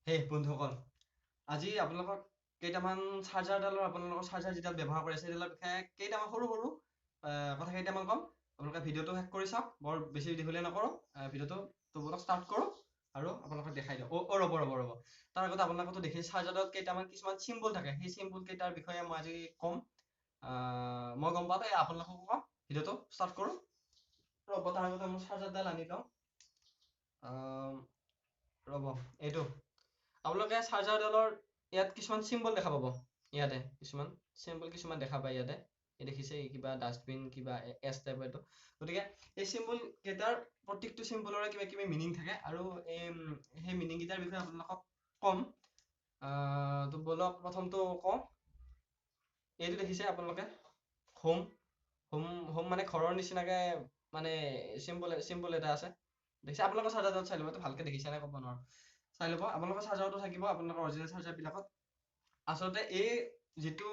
হে বন্ধুসকল, আজি আপোনালোকক কেইটামান চাৰ্জাৰডালৰ, আপোনালোকৰ চাৰ্জাৰ যিডাল ব্যৱহাৰ কৰি আছে সেইডালৰ বিষয়ে কেইটামান সৰু সৰু কথা কেইটামান ক'ম। আপোনালোকে ভিডিঅ'টো শেষ কৰি চাওক, বৰ বেছি দীঘলীয়া নকৰোঁ ভিডিঅ'টো। তো বলক ষ্টাৰ্ট কৰোঁ আৰু আপোনালোকক দেখাই দিওঁ। অ' ৰ'ব ৰ'ব ৰ'ব, তাৰ আগতে আপোনালোকেতো দেখিছে চাৰ্জাৰডালত কেইটামান কিছুমান চিম্বল থাকে, সেই চিম্বল কেইটাৰ বিষয়ে মই আজি ক'ম। মই গম পাওঁতে আপোনালোককো ক'ম। ভিডিঅ'টো ষ্টাৰ্ট কৰোঁ। ৰ'ব, তাৰ আগতে মই চাৰ্জাৰডাল আনি লওঁ। ৰ'ব, এইটো আপোনালোকে চাৰ্জাৰডালৰ ইয়াত কিছুমান চিম্বল দেখা পাব। ইয়াতে কিছুমান চিম্বল কিছুমান দেখা পায় ইয়াতে, এই দেখিছে কিবা ডাষ্টবিন কিবা এছ টাইপৰ এইটো। গতিকে এই চিম্বল কেইটাৰ প্ৰত্যেকটো চিম্বলৰে কিবা কিবি মিনিং থাকে আৰু এই সেই মিনিং কেইটাৰ বিষয়ে আপোনালোকক ক'ম। তো ব'লক প্ৰথমটো কওঁ। এইটো দেখিছে আপোনালোকে হোম, হোম হোম মানে ঘৰৰ নিচিনাকে মানে চিম্বল চিম্বল এটা আছে, দেখিছে? আপোনালোকৰ চাৰ্জাৰডাল চাই ল'ব, ভালকে দেখিছে নে ক'ব নোৱাৰো, চাই ল'ব। আপোনালোকৰ চাৰ্জাৰটো থাকিব আপোনালোকৰ অৰিজিনেল চাৰ্জাৰবিলাকত। আচলতে এই যিটো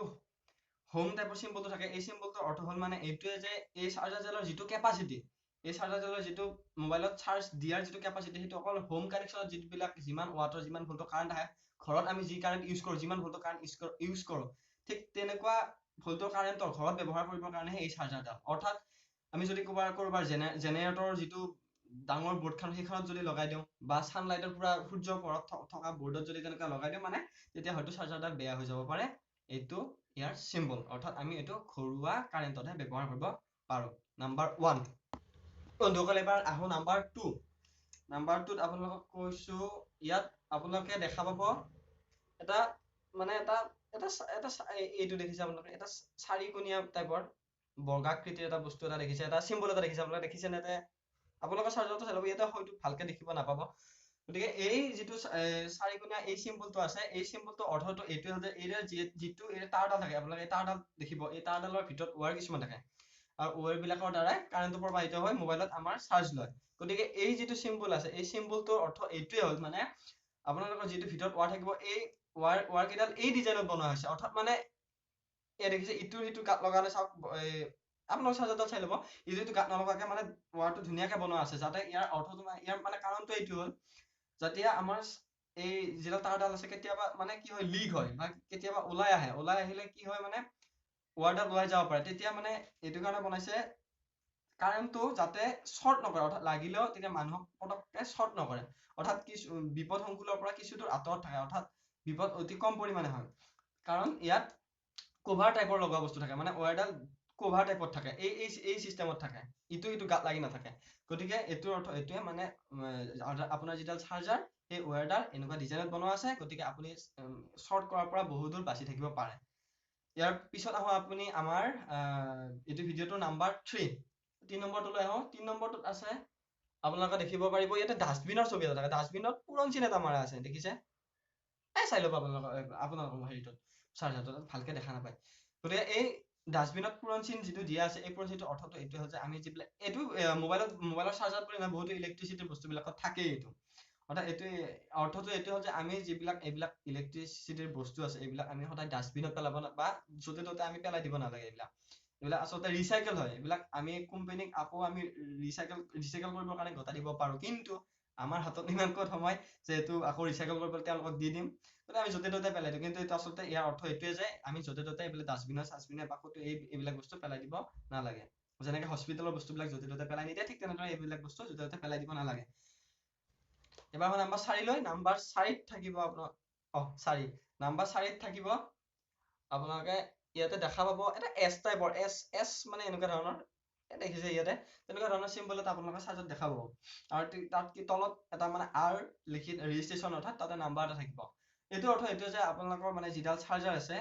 হোম টাইপৰ চিম্বলটো থাকে, এই চিম্বলটোৰ অৰ্থ হ'ল মানে এইটোৱে যে এই চাৰ্জাৰডালৰ যিটো কেপাচিটি, এই চাৰ্জাৰডালৰ যিটো মোবাইলত চাৰ্জ দিয়াৰ যিটো কেপাচিটি, সেইটো অকল হোম কানেকশ্যনত যিবিলাক যিমান ৱাটৰ যিমান ভল্টৰ কাৰেণ্ট আহে, ঘৰত আমি যি কাৰেণ্ট ইউজ কৰোঁ, যিমান ভল্টৰ কাৰেণ্ট ইউজ কৰোঁ, ঠিক তেনেকুৱা ভল্টৰ কাৰেণ্টৰ ঘৰত ব্যৱহাৰ কৰিবৰ কাৰণেহে এই চাৰ্জাৰডাল। অৰ্থাৎ আমি যদি ক'ৰবাৰ জেনেৰেটৰৰ যিটো ডাঙৰ বৰ্ডখন সেইখনত যদি লগাই দিওঁ বা ছানলাইটৰ পুৰা সূৰ্যৰ পোহৰত থকা বৰ্ডত যদি তেনেকুৱা লগাই দিওঁ, মানে তেতিয়া হয়তো চাৰ্জাৰডাল বেয়া হৈ যাব পাৰে। এইটো ইয়াৰ চিম্বল, অৰ্থাৎ আমি এইটো ঘৰুৱা কাৰেণ্টতহে ব্যৱহাৰ কৰিব পাৰোঁ। নাম্বাৰ 1। বন্ধুসকল, এবাৰ আহোঁ নাম্বাৰ 2। নাম্বাৰ 2ত আপোনালোকক কৈছোঁ, ইয়াত আপোনালোকে দেখা পাব এটা মানে এটা এটা এটা এইটো দেখিছে আপোনালোকে, এটা চাৰিকোণীয়া টাইপৰ বৰ্গাকৃতিৰ এটা বস্তু এটা দেখিছে, এটা চিম্বল এটা দেখিছে আপোনালোকে, দেখিছে নে? আপোনালোকৰ চাৰ্জাৰটো চাই ল'ব, ইয়াতে হয়তো ভালকে দেখিব নাপাব। গতিকে এই যিটো চাৰিকোণীয়া এই চিম্বলটো আছে, এই চিম্বলটোৰ অৰ্থটো এইটোৱে হ'ল যে এইডাল যিটো এই তাঁৰডাল থাকে, আপোনালোকে এই তাঁৰডাল দেখিব, এই তাঁৰডালৰ ভিতৰত ৱায়াৰ কিছুমান থাকে আৰু ৱায়াৰবিলাকৰ দ্বাৰাই কাৰেণ্টটো প্ৰবাহিত হৈ মোবাইলত আমাৰ চাৰ্জ লয়। গতিকে এই যিটো চিম্বল আছে, এই চিম্বলটোৰ অৰ্থ এইটোৱে হ'ল মানে আপোনালোকৰ যিটো ভিতৰত ৱায়াৰ থাকিব, এই ৱায়াৰ কেইডাল এই ডিজাইনত বনোৱা হৈছে। অৰ্থাৎ মানে এই দেখিছে ইটো সিটো গাত লগা নাই, চাওক এই আপোনালোকৰ চাৰ্জাৰডাল চাই ল'ব, ইটো সিটো গাত নলগাকে মানে ৱায়াৰটো ধুনীয়াকে বনোৱা আছে, যাতে ইয়াৰ অৰ্থটো মানে ইয়াৰ মানে কাৰণটো এইটো হ'ল যেতিয়া আমাৰ এই যিডাল তাঁৰডাল আছে কেতিয়াবা মানে কি হয় লিক হয় বা কেতিয়াবা ওলাই আহে, ওলাই আহিলে কি হয় মানে ৱায়াৰডাল ওলাই যাব পাৰে। তেতিয়া মানে এইটো কাৰণে বনাইছে কাৰেণ্টটো যাতে শ্বৰ্ট নকৰে, অৰ্থাৎ লাগিলেও তেতিয়া মানুহক পটককে শ্বৰ্ট নকৰে, অৰ্থাৎ কিছু বিপদ সংকুলৰ পৰা কিছু দূৰ আঁতৰত থাকে, অৰ্থাৎ বিপদ অতি কম পৰিমাণে হয়। কাৰণ ইয়াত কভাৰ টাইপৰ লগোৱা বস্তু থাকে, মানে ৱায়াৰডাল কভাৰ টাইপত থাকে, এই এই এই চিষ্টেমত থাকে, ইটো সিটো গাত লাগি নাথাকে। গতিকে এইটোৰ অৰ্থ এইটোৱে মানে আপোনাৰ যিডাল চাৰ্জাৰ সেই ৱায়াৰডাল এনেকুৱা ডিজাইনত বনোৱা আছে, গতিকে আপুনি শ্বৰ্ট কৰাৰ পৰা বহু দূৰ বাচি থাকিব পাৰে। ইয়াৰ পিছত আহোঁ আপুনি আমাৰ এইটো ভিডিঅ'টোৰ নাম্বাৰ 3, 3 নম্বৰটোলৈ আহোঁ। 3 নম্বৰটোত আছে আপোনালোকে দেখিব পাৰিব ইয়াতে ডাষ্টবিনৰ ছবি এটা থাকে, ডাষ্টবিনত পূৰণ চিন এটা মাৰা আছে, দেখিছে? এই চাই ল'ব আপোনালোকৰ হেৰিটোত চাৰ্জাৰটোত ভালকে দেখা নাপায়। গতিকে এই ডাষ্টবিনত পূৰণ চিন যিটো দিয়া আছে, এই পূৰণ চিনটোৰ অৰ্থটো এইটোৱে হ'ল যে আমি যিবিলাক এইটো মোবাইলৰ চাৰ্জাৰ বুলি নহয়, বহুতো ইলেক্ট্ৰিচিটিৰ বস্তুবিলাকত থাকেই এইটো। অৰ্থাৎ এইটো অৰ্থটো এইটো হ'ল যে আমি যিবিলাক এইবিলাক ইলেক্ট্ৰিচিটিৰ বস্তু আছে এইবিলাক আমি সদায় ডাষ্টবিনত পেলাব বা য'তে ত'তে আমি পেলাই দিব নালাগে। এইবিলাক আচলতে ৰিচাইকেল হয়, এইবিলাক আমি কোম্পানীক আকৌ আমি ৰিচাইকেল কৰিবৰ কাৰণে গতাই দিব পাৰোঁ, কিন্তু আমাৰ হাতত ইমান ক'ত সময় যে এইটো আকৌ ৰিচাইকেল কৰিবলৈ তেওঁলোকক দি দিম, গতিকে আমি য'তে ত'তে পেলাই দিওঁ। কিন্তু এইটো আচলতে ইয়াৰ অৰ্থ এইটোৱে যে আমি য'তে ত'তে এইবিলাক ডাষ্টবিনত চাষ্টবিনে বা ক'তো এইবিলাক বস্তু পেলাই দিব নালাগে। যেনেকে হস্পিটেলৰ বস্তুবিলাক য'তে ত'তে পেলাই নিদিয়ে, ঠিক তেনেদৰে এইবিলাক বস্তু য'তে ত'তে পেলাই দিব নালাগে। এবাৰ হয় নাম্বাৰ 4 লৈ। নাম্বাৰ 4ত থাকিব আপোনাৰ নাম্বাৰ 4ত থাকিব আপোনালোকে ইয়াতে দেখা পাব এটা এছ টাইপৰ, এছ এছ মানে এনেকুৱা ধৰণৰ দেখিছে ইয়াতে তেনেকুৱা ধৰণৰ চিম্বল এটা আপোনালোকে চাৰ্জত দেখা পাব। আৰু তাত কি তলত এটা মানে আৰ লিখি ৰেজিষ্ট্ৰেশ্যন, অৰ্থাৎ তাতে নাম্বাৰ এটা থাকিব। এইটো অৰ্থ এইটো যে আপোনালোকৰ মানে যিডাল চাৰ্জাৰ আছে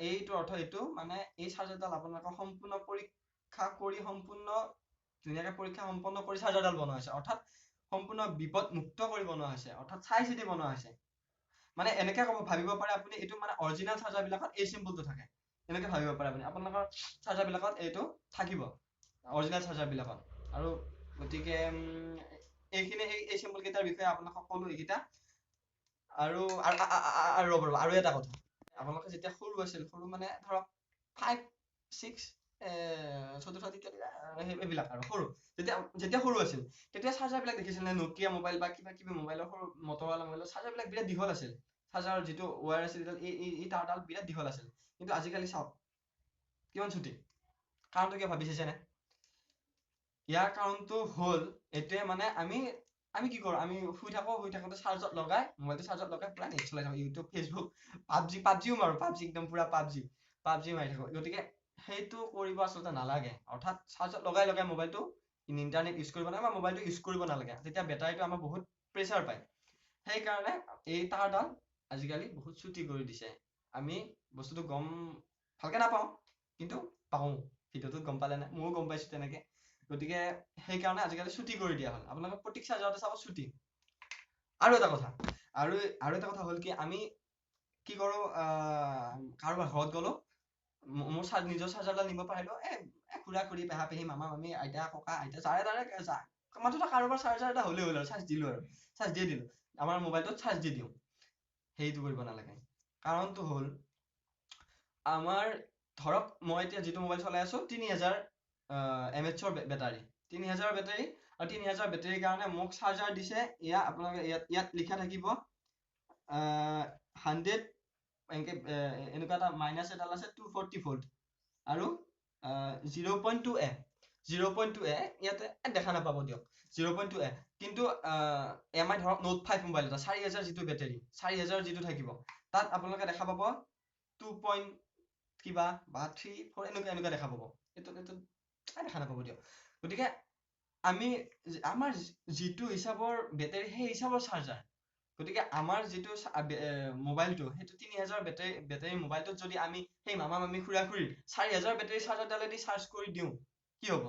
এইটো অৰ্থ এইটো মানে এই চাৰ্জাৰডাল আপোনালোকৰ সম্পূৰ্ণ পৰীক্ষা কৰি সম্পূৰ্ণ ধুনীয়াকে পৰীক্ষা সম্পন্ন কৰি চাৰ্জাৰডাল বনোৱা হৈছে, অৰ্থাৎ সম্পূৰ্ণ বিপদ মুক্ত কৰি বনোৱা হৈছে, অৰ্থাৎ চাই চিতি বনোৱা হৈছে। মানে এনেকে ক'ব ভাবিব পাৰে আপুনি এইটো মানে অৰিজিনেল চাৰ্জাৰবিলাকত এই চিম্বলটো থাকে, এনেকে ভাবিব পাৰে আপুনি আপোনালোকৰ চাৰ্জাৰবিলাকত এইটো থাকিব অৰিজিনেল চাৰ্জাৰবিলাকত। আৰু গতিকে এইখিনি এই চিম্বল কেইটাৰ বিষয়ে আপোনালোকক ক'লো এইকেইটা। আৰু ৰ'ব ৰ'ব, আৰু এটা কথা, আপোনালোকে যেতিয়া সৰু আছিল, সৰু মানে ধৰক 5 6 চতুৰ্থ তৃতীয় এইবিলাক আৰু সৰু, যেতিয়া সৰু আছিল তেতিয়া চাৰ্জাৰবিলাক দেখিছিল নে? নকিয়া মোবাইল বা কিবা কিবি মোবাইলৰ সৰু মটৰৱালা মোবাইলৰ চাৰ্জাৰবিলাক বিৰাট দীঘল আছিল। চাৰ্জাৰৰ যিটো ৱায়াৰ আছিল এই তাঁৰডাল বিৰাট দীঘল আছিল। কিন্তু আজিকালি চাওক কিমান চুটি। কাৰণটো কিয় ভাবি চাইছেনে? ইয়াৰ কাৰণটো হ'ল এইটোৱে, মানে আমি কি কৰোঁ, আমি শুই থাকোঁ, শুই থাকোঁতে চাৰ্জত লগাই মোবাইলটো চাৰ্জত লগাই পুৰা নেট চলাই থাকোঁ, ইউটিউব, ফেচবুক, পাবজি, পাবজিও মাৰোঁ, পাবজি একদম পুৰা পাবজি মাৰি থাকোঁ। গতিকে সেইটো কৰিব আচলতে নালাগে। অৰ্থাৎ চাৰ্জত লগাই লগাই মোবাইলটো ইণ্টাৰনেট ইউজ কৰিব নালাগে বা মোবাইলটো ইউজ কৰিব নালাগে, তেতিয়া বেটাৰীটো আমাৰ বহুত প্ৰেছাৰ পায়। সেইকাৰণে এই তাঁৰডাল আজিকালি বহুত চুটি কৰি দিছে। আমি বস্তুটো গম ভালকে নাপাওঁ, কিন্তু পাওঁ। ভিডিঅ'টোত গম পালে নাই? ময়ো গম পাইছোঁ তেনেকে। গতিকে সেইকাৰণে আজিকালি চুটি কৰি দিয়া হ'ল। আপোনালোকে প্ৰত্যেক চাৰ্জাৰতে চাব চুটি। আৰু এটা কথা, আৰু এটা কথা হ'ল কি, আমি কি কৰোঁ, কাৰোবাৰ ঘৰত গ'লো, মোৰ নিজৰ চাৰ্জাৰডাল নিব পাৰিলো, খুৰা খুৰী, পেহা পেহী, মামা মামী, আইতা ককা, আইতা, যাৰে তাৰে মাথোঁতে কাৰোবাৰ চাৰ্জাৰ এটা হ'লেই হ'ল আৰু চাৰ্জ দিলো আৰু চাৰ্জ দিয়ে দিলো, আমাৰ মোবাইলটোত চাৰ্জ দি দিওঁ। সেইটো কৰিব নালাগে। কাৰণটো হ'ল আমাৰ ধৰক মই এতিয়া যিটো মোবাইল চলাই আছো 3000 এম এইচৰ বেটাৰী, 3000 বেটাৰী, আৰু 3000 বেটাৰীৰ কাৰণে মোক চাৰ্জাৰ দিছে। এয়া আপোনালোকে ইয়াত লিখা থাকিব 100, এনেকে এনেকুৱা এটা মাইনাছ এডাল আছে 240 ভল্ট আৰু 0.2 এ, 0.2 এ ইয়াতে দেখা নাপাব দিয়ক, 0.2 এ। কিন্তু এম আই ধৰক নোট 5 মোবাইল এটা 4000 যিটো বেটাৰী, 4000 যিটো থাকিব, তাত আপোনালোকে দেখা পাব 2 পইণ্ট কিবা বা 3 4 এনেকুৱা দেখা পাব। এইটো দেখা নাপাব দিয়ক। গতিকে আমি আমাৰ যিটো হিচাপৰ বেটাৰী সেই হিচাপৰ চাৰ্জাৰ। গতিকে আমাৰ যিটো মোবাইলটো সেইটো 3000 বেটাৰী মোবাইলটোত যদি আমি সেই মামা মামী খুৰা খুৰীৰ 4000 বেটাৰী চাৰ্জাৰডালেদি চাৰ্জ কৰি দিওঁ, কি হ'ব?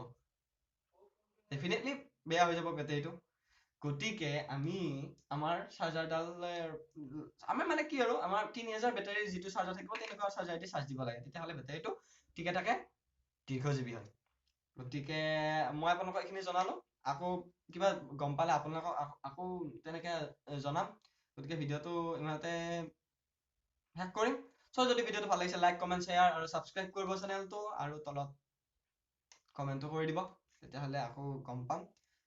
ডেফিনেটলি বেয়া হৈ যাব বেটাৰীটো। গতিকে আমি আমাৰ চাৰ্জাৰডালে আমাৰ মানে কি আৰু আমাৰ 3000 বেটাৰীৰ যিটো চাৰ্জাৰ থাকিব তেনেকুৱা চাৰ্জাৰ দি চাৰ্জ দিব লাগে, তেতিয়াহ'লে বেটাৰীটো ঠিকে থাকে, দীৰ্ঘজীৱী হয়। গতিকে মই আপোনালোকক এইখিনি জনালো। আকৌ কিবা গম পালে আপোনালোকক আকৌ তেনেকে জনাম। গতিকে ভিডিঅ'টো ইমানতে শেষ কৰিম। চ' যদি ভিডিঅ'টো ভাল লাগিছে লাইক, কমেণ্ট, শ্বেয়াৰ আৰু ছাবস্ক্ৰাইব কৰিব চেনেলটো, আৰু তলত কমেণ্টো কৰি দিব, তেতিয়াহ'লে আকৌ গম পাম।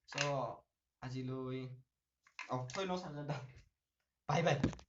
চ' আজিলৈ থৈ লওঁ চাৰ্জাৰডাল। Bye bye.